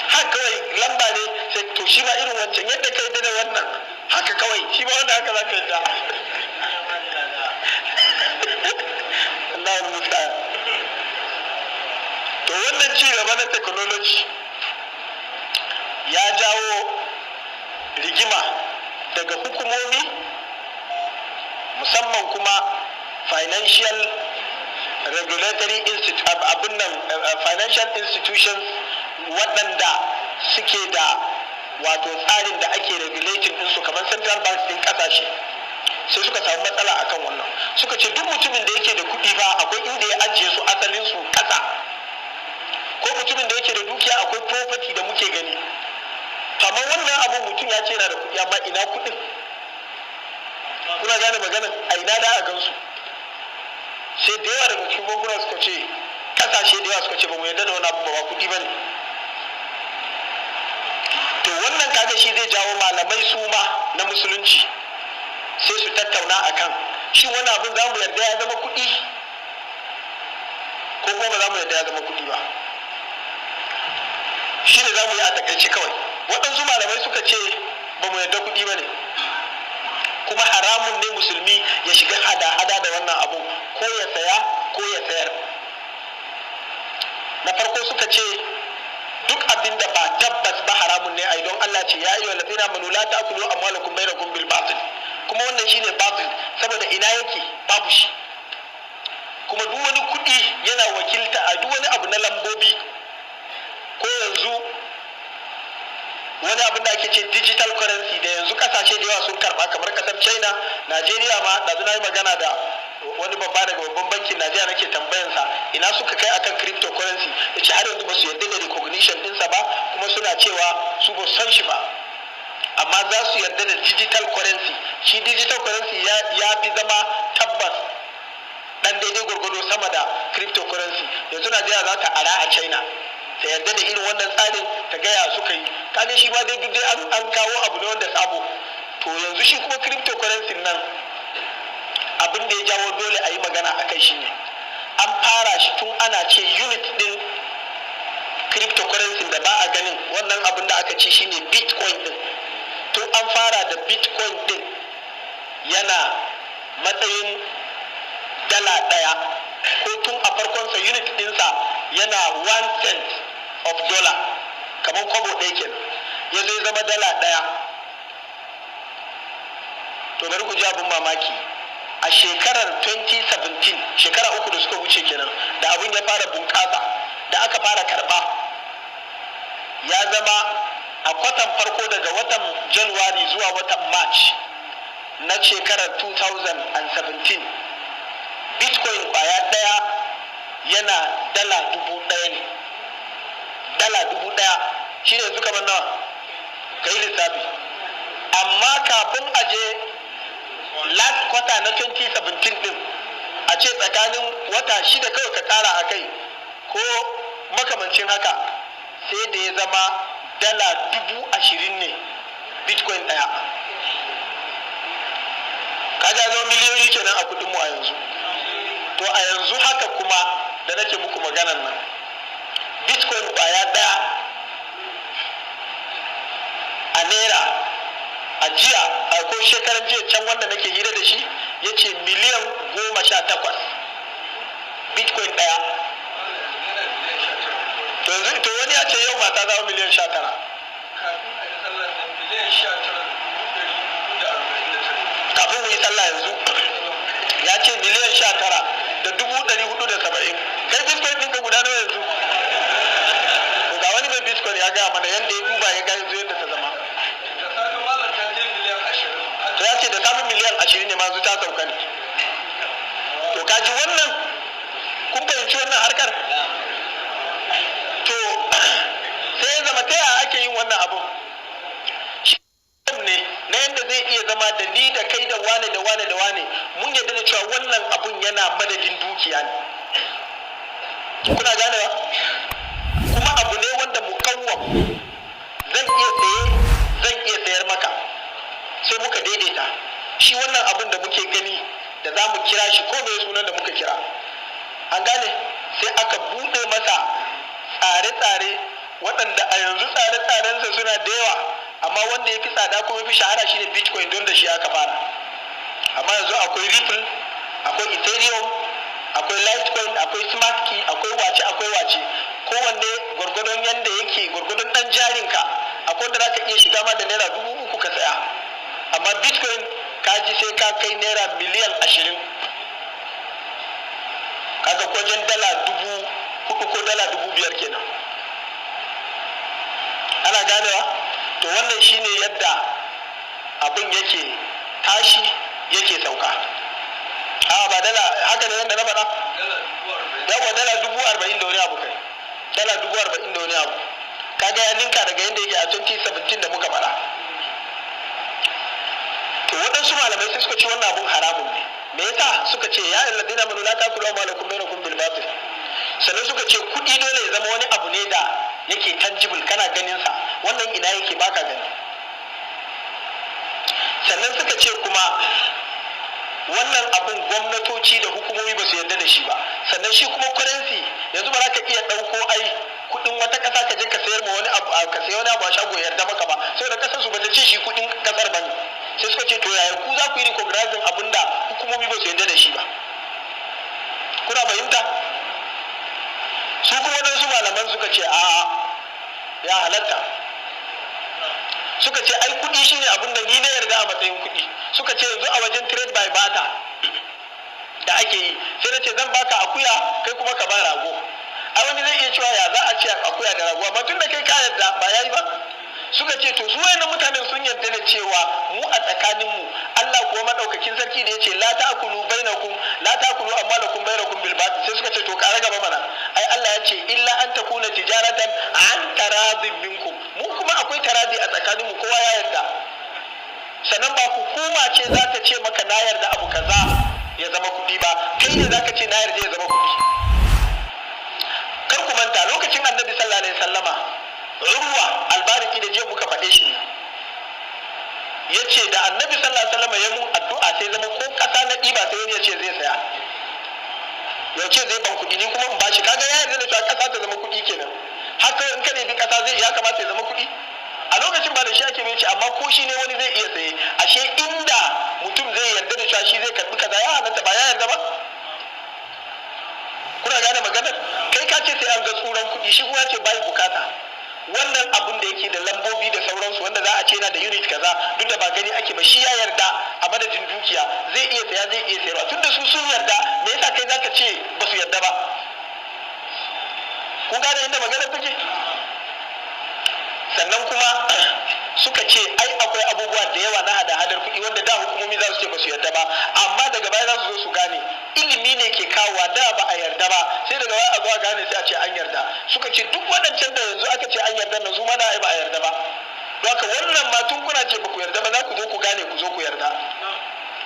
Haka kawai lamba ne. Sai to, shi ma irin wancan, yadda ka yadda da wannan, haka kawai shi ma wanda haka za ka yadda. Allahu musta'an. To, wannan ci gaba na technology ya jawo rigima daga hukumomi, musamman kuma financial regulatory institute, abin nan, financial institutions, waɗanda suke da wato tsarin da ake regulating ɗinsu, kamar central banks ɗin ƙasashe. Sai suka samu matsala akan wannan. Suka ce duk mutumin da yake da kuɗi ba, akwai inda ya ajiye su, asalin su ƙasa, ko mutumin da yake da dukiya, akwai property da muke gani. Kamar wannan abun, mutum ya ce yana da kuɗi, amma ina kuɗin? Kuna gane maganin? A ina da a gansu? Sai da yawa daga cikin bankuna suka ce, kasashe da yawa suka ce, ba mu yarda da wani abu ba, kuɗi ba ne. To, wannan kaga shi zai jawo malamai su ma na Musulunci sai su tattauna akan shi wani abin, za mu yarda ya zama kuɗi ko kuma ba za mu yarda ya zama kuɗi ba? Shi ne za mu yi a takaice kawai. Waɗansu malamai suka ce ba mu yarda kuɗi ba ne, kuma haramun ne musulmi ya shiga hada-hada da wannan abun, ko ya saya ko ya sayar. Na farko suka ce duk abin da ba tabbas ba haramun ne ai, don Allah ce: "Ya ayyuhal ladina amanu la ta'kulu amwalakum bainakum bil batil." Kuma wannan shine batil, saboda ina yake? Babu shi. Kuma duk wani kuɗi yana wakilta a duk wani abu na lambobi, ko yanzu wani abin da ake ce digital currency, da yanzu kasashe da yawa sun karba, kamar kasar China, Najeriya ma. Da na yi magana da wani babba daga babban bankin Najeriya, nake tambayansa ina suka kai akan cryptocurrency. Yace har yanzu ba su yarda da recognition ɗinsa ba, kuma suna cewa su ba san shi ba, amma za su yarda da digital currency. Shi digital currency ya fi zama tabbas dan daidai gwargwado sama da cryptocurrency. Yanzu Najeriya za ta ara a China, ta yarda da irin wannan tsarin, ta gaya suka yi. Kaga shi ma dai duk dai an kawo abu ne wanda sabo. To, yanzu shi kuma cryptocurrency nan, abin da ya jawo dole a yi magana a kai shine an fara shi tun ana ce unit din cryptocurrency da ba a ganin wannan abin da aka ce shine bitcoin din. Tun an fara da bitcoin din yana matsayin $1, ko tun a farkonsa unit dinsa yana 1 cent of dollar, kamar kwabo ɗaya kenan, ya zai zama $1. To, bari ku ji abin mamaki. A shekarar 2017, shekara 3 da suka wuce kenan, da abin ya fara bunƙasa, da aka fara karɓa, ya zama a kwatan farko, daga watan January zuwa watan March. na shekarar 2017, bitcoin kwaya daya yana $1,000 ne. $1,000 shi ne yanzu kamar nawa? Ka yi lissafi. Amma kafin a je last quarter na 2017 din, a ce tsakanin wata 6 kawai ka kara a kai ko makamancin haka, sai da ya zama $20,000 ne bitcoin daya. Kaga zama miliyoyi kenan a kudin mu a yanzu. To, a yanzu haka kuma da nake muku maganan nan, bitcoin kwaya daya a naira a jiya a ko shekaran jiya can, wanda nake hira da shi ya ce miliyan 18 bitcoin daya. To yanzu, to, wani ya ce yau mata zama miliyan 19. Kafin mu yi sallah yanzu ya ce 19,470,000. Kai, bitcoin ɗinka guda nawa yanzu? To, ga wani mai bitcoin ya gaya mana yadda ya duba ya ga yanzu yadda ta zama. To, ya ce da samun miliyan 20 ne, ma ta sauka ne. To, kaji wannan, kun fahimci wannan harkar. To, sai ya zama, ta yaya ake yin wannan abun? Shi ne na yadda zai iya zama da ni da kai da wane da wane da wane mun yarda da cewa wannan abun yana madadin dukiya ne. Kuna ganewa? Kuma abu ne wanda mukawwam, zan iya saye, zan iya sayar maka, sai muka daidaita shi. Wannan abun da muke gani da za mu kira shi ko mai sunan da muka kira, an gane, sai aka buɗe masa tsare-tsare waɗanda a yanzu tsare-tsarensa suna da yawa, amma wanda ya fi tsada kuma ya fi shahara shine bitcoin, don da shi aka fara. Amma yanzu akwai Ripple, akwai Ethereum, akwai Litecoin, akwai Smart Key, akwai wace, akwai wace. Kowanne gwargwadon yanda yake, gwargwadon dan jarinka. Akwai wanda zaka iya shiga ma da ₦3,000 ka saya, amma bitcoin ka ji sai ka kai ₦20,000,000. Kaga wajen $4,000 ko $5,000 kenan. Ana ganewa? To, wannan shine yadda abin yake tashi yake sauka. A ba dala haka ne yadda na faɗa? Yawa, $40,000 da wani abu kai, $40,000 da wani abu. Kaga ya ninka daga yadda yake a 2017 da muka faɗa. To, waɗansu malamai sai suka ce wannan abun haramun ne. Me yasa? Suka ce ya alladina amanu la ta'kulu amwalakum bainakum bil batil. Sannan suka ce kuɗi dole ya zama wani abu ne da yake tangible, kana ganin sa. Wannan ina yake? Baka gani. Sannan suka ce kuma wannan abun gwamnatoci da hukumomi ba su yarda da shi ba. Sannan shi kuma currency yanzu ba za ka iya ɗauko ai kuɗin wata ƙasa ka je ka sayar ma wani abu, ka sayi wani abu a shago yarda maka ba, saboda ƙasar su bata ce shi kuɗin ƙasar ba ne. Sai suka ce, to, yaya ku za ku yi recognizing abin da hukumomi ba su yarda da shi ba? Kuna fahimta? Su kuma waɗansu malaman suka ce a ya halatta. Suka ce ai kuɗi shine abin da ni na yarda a matsayin kuɗi. Suka ce yanzu a wajen trade by barter da ake yi, sai na ce zan baka akuya, kai kuma ka ba rago. A wani zai iya cewa ya za a ce akuya da rago? Amma tun da kai ka yarda, ba yayi ba. Suka ce to, su wayannan mutanen sun yarda da cewa mu a tsakanin mu, Allah kuwa madaukakin sarki da yace la ta'kulu bainakum, la ta'kulu amwalakum bainakum bil batil. Sai suka ce to, kare gaba mana, ai Allah ya ce illa an takuna tijaratan an taradin minkum. Mu kuma akwai taradi a tsakanin mu, kowa ya yarda. Sannan ba hukuma ce za ta ce maka na yarda abu kaza ya zama kuɗi ba, kai ne za ka ce na yarda ya zama kuɗi. Kar ku manta, lokacin Annabi sallallahu alaihi wasallama, Urwa Albariki da jiya muka faɗe shi ne, ya ce da Annabi sallallahu alaihi wasallama ya mun addu'a, sai zama ko ƙasa na ɗiba, sai wani ya ce zai saya, ya ce zai ban kuɗi, ni kuma in bashi. Kaga ya yarda da cewa ƙasa ta zama kuɗi kenan. Haka in ka ɗebi ƙasa zai ya kamata ya zama kuɗi. A lokacin ba da shi ake mai, amma ko shi ne wani zai iya saye. Ashe inda mutum zai yarda da cewa shi zai karɓi kaza, ya halatta, ba ya yarda ba. Kuna gane maganar? Kai ka ce sai an ga tsuran kuɗi, shi kuma ya ce bai bukata. Wannan abun da yake da lambobi da sauransu, wanda za a ce yana da unit kaza, duk da ba gani ake ba, shi ya yarda a madadin dukiya, zai iya saya, zai iya sayarwa. Tunda su sun yarda, me yasa kai zaka ce ba su yarda ba? Kun gane inda maganar take? Sannan kuma Suka ce ai akwai abubuwa da yawa na hada-hadar kuɗi wanda da hukumomi za su ce ba su yarda ba, amma daga baya za su zo su gane. Ilimi ne ke kawowa. Da ba a yarda ba, sai daga baya a zo a gane, sai a ce an yarda. Suka ce duk waɗancan da yanzu aka ce an yarda na su ma da ai ba a yarda ba. Don haka wannan ma tun kuna ce ba ku yarda ba, za ku zo ku gane, ku zo ku yarda.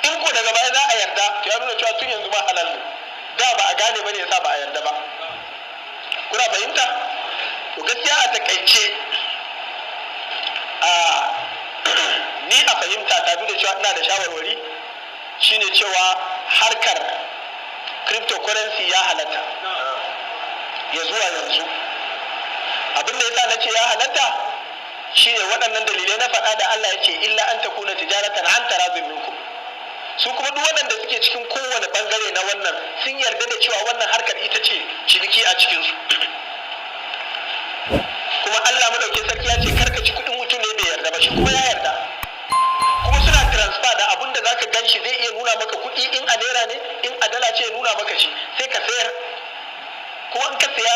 In ko daga baya za a yarda, to ya nuna cewa tun yanzu ma halal ne, da ba a gane ba ne yasa ba a yarda ba. Kuna fahimta? To gaskiya a takaice, a ni a fahimta ta, duk da cewa ina da shawarwari, shine cewa harkar cryptocurrency ya halatta ya zuwa yanzu. Abin da yasa na ce ya halatta shine waɗannan dalilai na faɗa da Allah ya ce illa an takuna tijaratan an taradin minkum. Su kuma duk waɗanda suke cikin kowane bangare na wannan sun yarda da cewa wannan harkar ita ce ciniki a cikinsu. Kuma Allah madaukin sarki ya ce karka ci kuɗin mutum ne bai yarda ba, shi kuma ya yarda. Kuma suna transfer da abun da zaka gan shi, zai iya nuna maka kuɗi, in a naira ne, in a dala ce, ya nuna maka shi, sai ka sayar. Kuma in ka saya,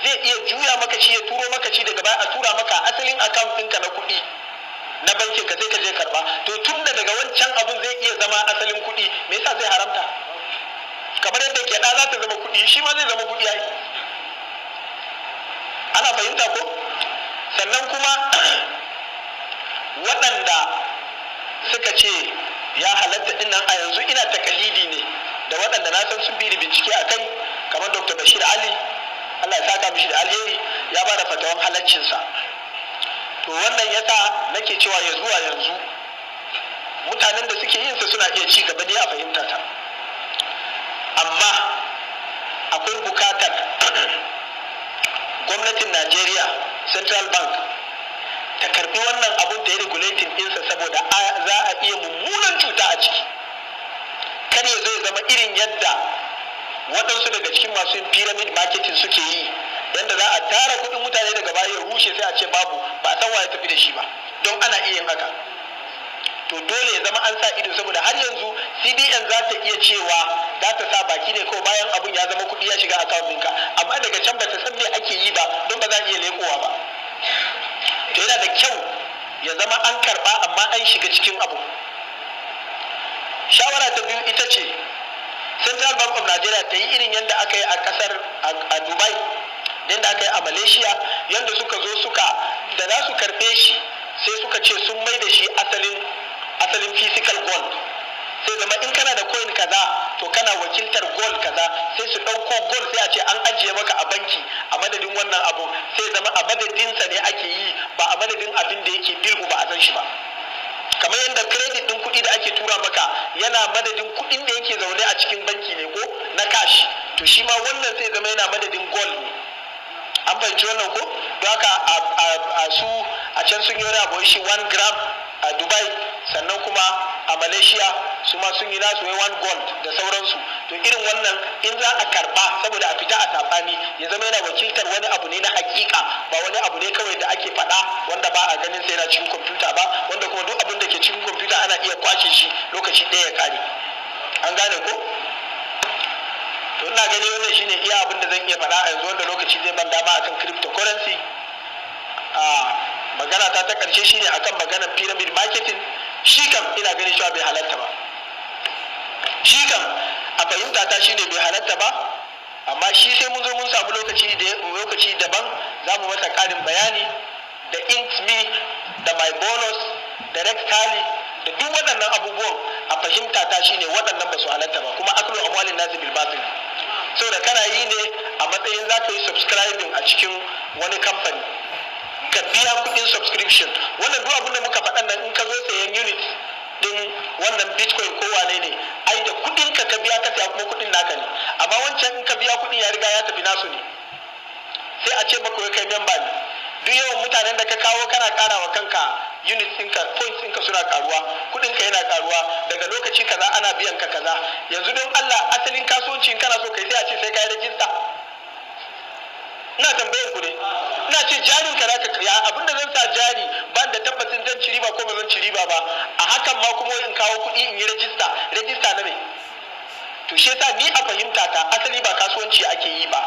zai iya juya maka shi, ya turo maka shi, daga baya a tura maka asalin account ɗinka na kuɗi na bankin ka, sai ka je karba. To tun da daga wancan abun zai iya zama asalin kuɗi, me yasa zai haramta? Kamar yadda gyaɗa za ta zama kuɗi, shi ma zai zama kuɗi ai. Ana fahimta ko? Sannan kuma waɗanda suka ce ya halatta din nan, a yanzu ina takalidi ne da waɗanda na san sun bi da bincike a kai, kamar Dr. Bashir Ali, Allah ya saka mishi da alheri, ya ba da fatawan halaccinsa. To wannan yasa nake cewa ya zuwa yanzu mutanen da suke yin sa suna iya ci gaba ne a fahimta ta. Amma akwai bukatar gwamnatin Najeriya, Central Bank, ta karbi wannan abun ta yi regulating ɗinsa, saboda za a iya mummunan cuta a ciki. Kar ya zo ya zama irin yadda waɗansu daga cikin masu yin pyramid marketing suke yi, yadda za a tara kuɗin mutane, daga baya ya rushe, sai a ce babu, ba a san wa ya tafi da shi ba, don ana iya yin haka. To dole ya zama an sa ido, saboda har yanzu CBN za ta iya cewa za ta sa baki ne kawai bayan abun ya zama kuɗi ya shiga account ɗinka, amma daga can ba ta san me ake yi ba, don ba za a iya leƙowa ba. To yana da kyau ya zama an karɓa, amma an shiga cikin abu. Shawara ta biyu ita ce Central Bank of Nigeria ta yi irin yadda aka yi a kasar a Dubai, yadda aka yi a Malaysia, yadda suka zo suka da za su karɓe shi, sai suka ce sun mai da shi asalin asalin physical gold. Sai zama in kana da coin kaza, to kana wakiltar gold kaza. Sai su ɗauko gold, sai a ce an ajiye maka a banki a madadin wannan abu. Sai zama a madadinsa ne ake yi, ba a madadin abin da yake bilhu ba a san shi ba. Kamar yadda credit ɗin kuɗi da ake tura maka yana madadin kuɗin da yake zaune a cikin banki ne ko na cash, to shi ma wannan sai zama yana madadin gold ne. An fahimci wannan ko? Don haka a su a can sun yi wani abu shi 1 gram a Dubai, sannan kuma a Malaysia su ma sun yi nasu wai 1 gold da sauransu. To irin wannan in za a karba, saboda a fita a saɓani, ya zama yana wakiltar wani abu ne na hakika, ba wani abu ne kawai da ake faɗa wanda ba a ganin sai yana cikin kwamfuta ba, wanda kuma duk abin da ke cikin kwamfuta ana iya kwashe shi lokaci ɗaya ya kare. An gane ko? To ina gani wannan shine iya abin da zan iya faɗa a yanzu wanda lokaci zai ban dama akan cryptocurrency. A magana ta ta ƙarshe shine akan maganar pyramid marketing. Shi kam ina ganin cewa bai halatta ba. Shi kam a fahimta ta shine bai halatta ba, amma shi sai mun zo mun samu lokaci da lokaci daban za mu masa ƙarin bayani, da InkMe, da My Bonus, da Rectally, da duk waɗannan abubuwan. A fahimta ta shine waɗannan ba su halatta ba, kuma aklu amwalin nasi bil batil, saboda kana yi ne a matsayin za ka yi subscribing a cikin wani kamfani, ka biya kuɗin subscription. Wannan duk abin da muka faɗan nan, in ka zo sayan unit din wannan bitcoin ko wane ne, ai da kuɗin ka ka biya ka saya, kuma kuɗin naka ne. Amma wancan in ka biya kuɗin, ya riga ya tafi, nasu ne. Sai a ce maka wai kai member ne, duk yawan mutanen da ka kawo kana ƙara wa kanka units ɗinka, points ɗinka suna karuwa, kuɗinka yana karuwa, daga lokaci kaza ana biyan ka kaza. Yanzu don Allah, asalin kasuwanci in kana so kai, sai a ce sai ka yi rajista? Ina tambayar ku ne. Ina ce jarin ka zaka ya abinda zan sa jari, ban da tabbacin zan ci riba ko ba zan ci riba ba. A hakan ma kuma in kawo kuɗi in yi rajista, rajista na me? To shi yasa ni a fahimta ta, asali ba kasuwanci ake yi ba.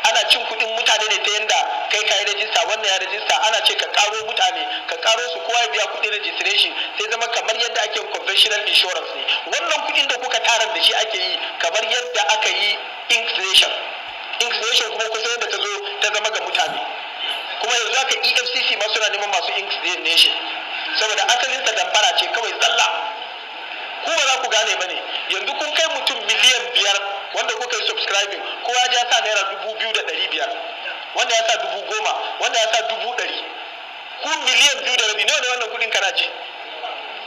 Ana cin kuɗin mutane ne ta yanda kai ka yi rajista, wannan ya rajista, ana ce ka karo mutane, ka karo su, kowa ya biya kuɗin registration, sai zama kamar yadda ake yin conventional insurance ne. Wannan kuɗin da kuka tarar da shi ake yi, kamar yadda aka yi inflation. Inflation kuma kusa yadda ta zo ta zama ga mutane. Kuma yanzu haka EFCC ma suna neman masu inflation, saboda asalinsa damfara ce kawai zalla. Ku ba za ku gane ba ne. Yanzu kun kai mutum miliyan 5 wanda kuka yi subscribing, kowa ya sa ₦2,500, wanda ya sa 10,000, wanda ya sa 100,000. Ku miliyan 2.5, nawa ne wannan kudin? Kana ji,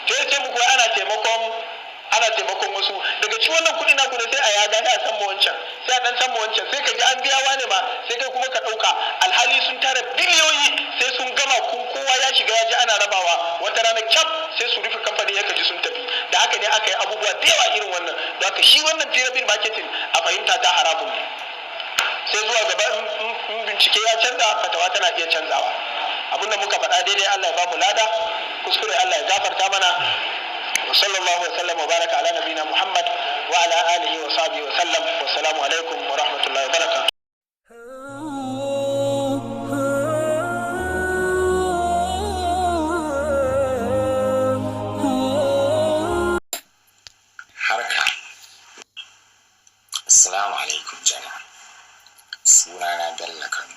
to ya ce muku ana taimakon wasu daga cikin wannan kudi naku ne. Sai a yaga, sai a san wancan, sai a dan san wancan, sai ka ji an biya wane ma, sai kai kuma ka dauka. Alhali sun tara biliyoyi. Sai sun gama kun, kowa ya shiga, ya ji ana rabawa, wata rana kyaf sai su rufe kamfani, ya kaji sun tafi. Da haka ne aka yi abubuwa da yawa irin wannan. Da haka shi wannan pyramid marketing, a fahimta ta, haramun ne. Sai zuwa gaba in bincike ya canza, fatawa tana iya canzawa. Abinda muka faɗa daidai, Allah ya ba mu lada. Kuskure, Allah ya gafarta mana. Wa sallallahu wa sallam wa baraka ala nabina Muhammad wa ala alihi wa sahbihi wa sallam. Wa salamu alaikum wa rahmatullahi wa barakatuh. Harka. Assalamu alaikum jama'a, sunana Bello Kano.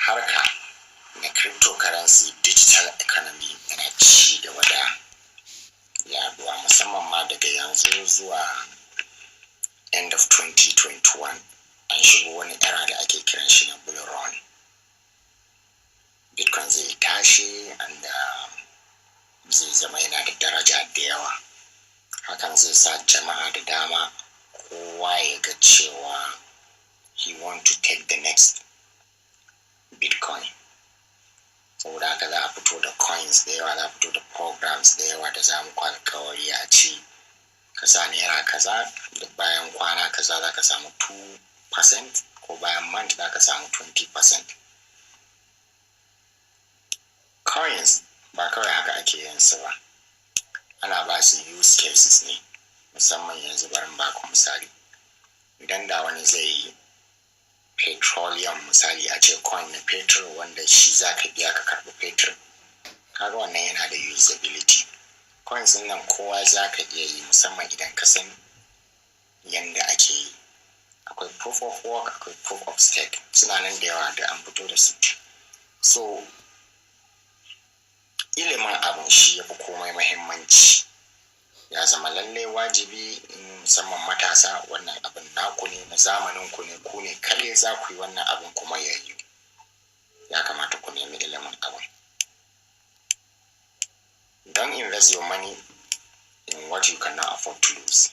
Harka na cryptocurrency, digital economy yana ci gaba da yaduwa, musamman ma daga yanzu zuwa end of 2021 an shigo wani era da ake kiran shi na bull run. Bitcoin zai tashi and zai zama yana da daraja da yawa. Hakan zai sa jama'a da dama, kowa ya ga cewa he want to take the next Bitcoin. Saboda haka za a fito da coins da yawa, za a fito da programs da yawa da za mu alkawari a ce ka sa naira kaza, da bayan kwana kaza za ka samu 2%, ko bayan month za ka samu 20%. Coins ba kawai haka ake yin su ba, ana ba su use cases ne. Musamman yanzu, bari ba ku misali. Idan da wani zai yi petroleum, misali a ce coin na petrol, wanda shi za ka biya ka karɓi petrol, kaga wannan yana da usability. Coins nan kowa za ka iya yi, musamman idan ka san yanda ake yi. Akwai proof of work, akwai proof of stake, suna nan da yawa da an fito da su. So ilimin abin shi ya fi komai mahimmanci. Ya zama lallai wajibi, musamman matasa, wannan abin naku ne, na zamanin ku ne, ku ne kaɗai za ku yi wannan abin kuma ya yi. Ya kamata ku nemi ilimin abin. Don't invest your money in what you cannot afford to lose.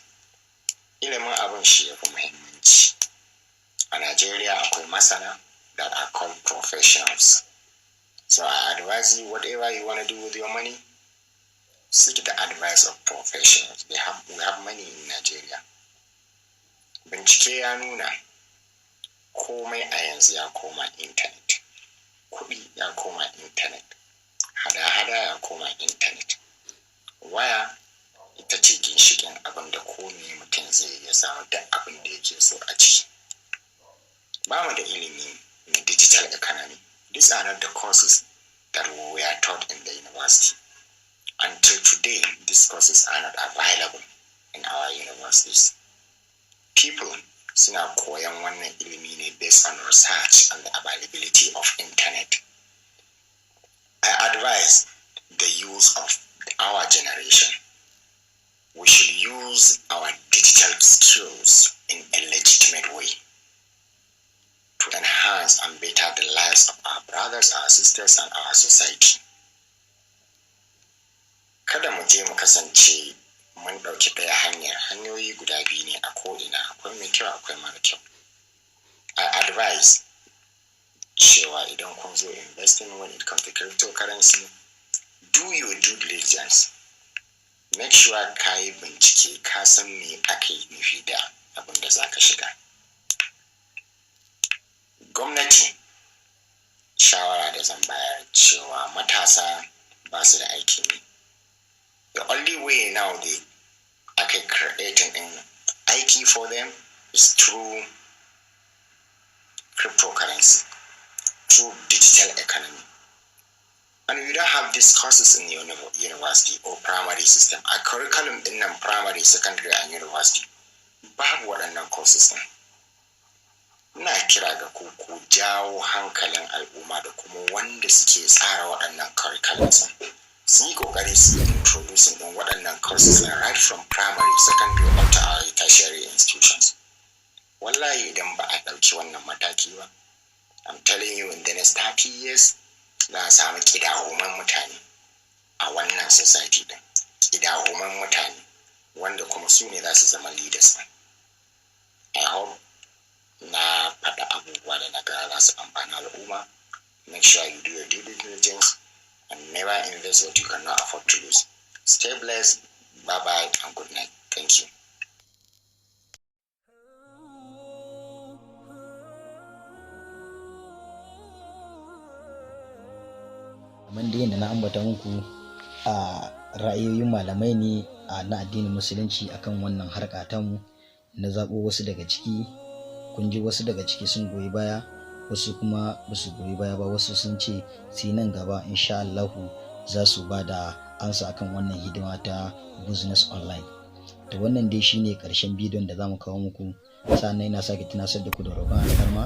Ilimin abin shi ya fi muhimmanci. A Najeriya akwai masana that are called professionals. So I advise you, whatever you want to do with your money, seek the advice of professionals. They have we have money in Nigeria. Bincike ya nuna komai a yanzu ya koma intanet. Kuɗi ya koma intanet, hada-hada ya koma intanet. Waya ita ce ginshiƙin abin da kome mutum zai iya samu duk abin da yake so a ciki. Ba mu da ilimi na digital economy. These are not the courses that we were taught in the university. Until today, these courses are not available in our universities. People suna koyan wannan ilimi ne based on research and the availability of internet. I advise the use of our generation. We should use our digital skills in a legitimate way to enhance and better the lives of our brothers, our sisters, and our society. Kada mu je mu kasance mun ɗauki ɗaya hanyar. Hanyoyi guda biyu ne a ko'ina, akwai mai kyau, akwai mara kyau. I advise cewa idan kun zo investing, when it comes to cryptocurrency, do your due diligence. Make sure ka yi bincike, ka san me aka yi nufi da abin da za ka shiga. Gwamnati, shawara da zan bayar cewa matasa ba su da aikin yi. The only way now they aka creating din aiki for them is through cryptocurrency, through digital economy. And you don't have these courses in your university or primary system. A curriculum din nan, primary, secondary and university, babu waɗannan courses din. Ina kira ga ku, ku jawo hankalin al'umma da kuma wanda suke tsara waɗannan curriculums din, su yi kokari su yi introducing din waɗannan courses din right from primary, secondary up to our tertiary institutions. Wallahi idan ba a ɗauki wannan mataki ba, I'm telling you, in the next 30 years za a samu ƙidahuman mutane a wannan society din, ƙidahuman mutane wanda kuma su ne za su zama leaders din. I hope na faɗa abubuwa da na ga za su amfani al'umma. Make sure you do your due diligence and never invest what you cannot afford to lose. Stay blessed. Bye bye and good night. Thank you. Kamar dai yadda na ambata muku, a ra'ayoyin malamai ne a na addinin Musulunci akan wannan harka tamu. Na zaɓo wasu daga ciki. Kun ji wasu daga ciki sun goyi baya, wasu kuma ba su goyi baya ba, wasu sun ce sai nan gaba insha Allahu za su ba da ansa akan wannan hidima ta business online. To, wannan dai shine karshen bidiyon da zamu kawo muku. Sannan ina sake tunasar da ku da roƙon alfarma,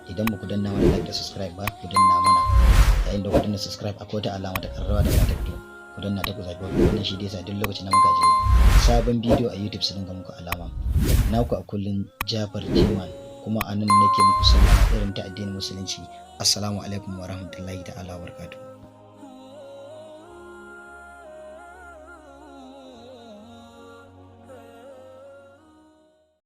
idan ba ku danna mana like da subscribe ba, ku danna mana. Yayin da ku danna subscribe, akwai wata alama ta ƙararrawa da za ta fito, ku danna ta, ku zaɓi wannan. Shi dai sa duk lokacin da muka je sabon bidiyo a YouTube su dinga muku alama. Naku a kullum, Jafar Jiman, kuma a nan nake muku sallama irin ta addinin Musulunci. Assalamu alaikum wa rahmatullahi ta'ala wa barakatuh.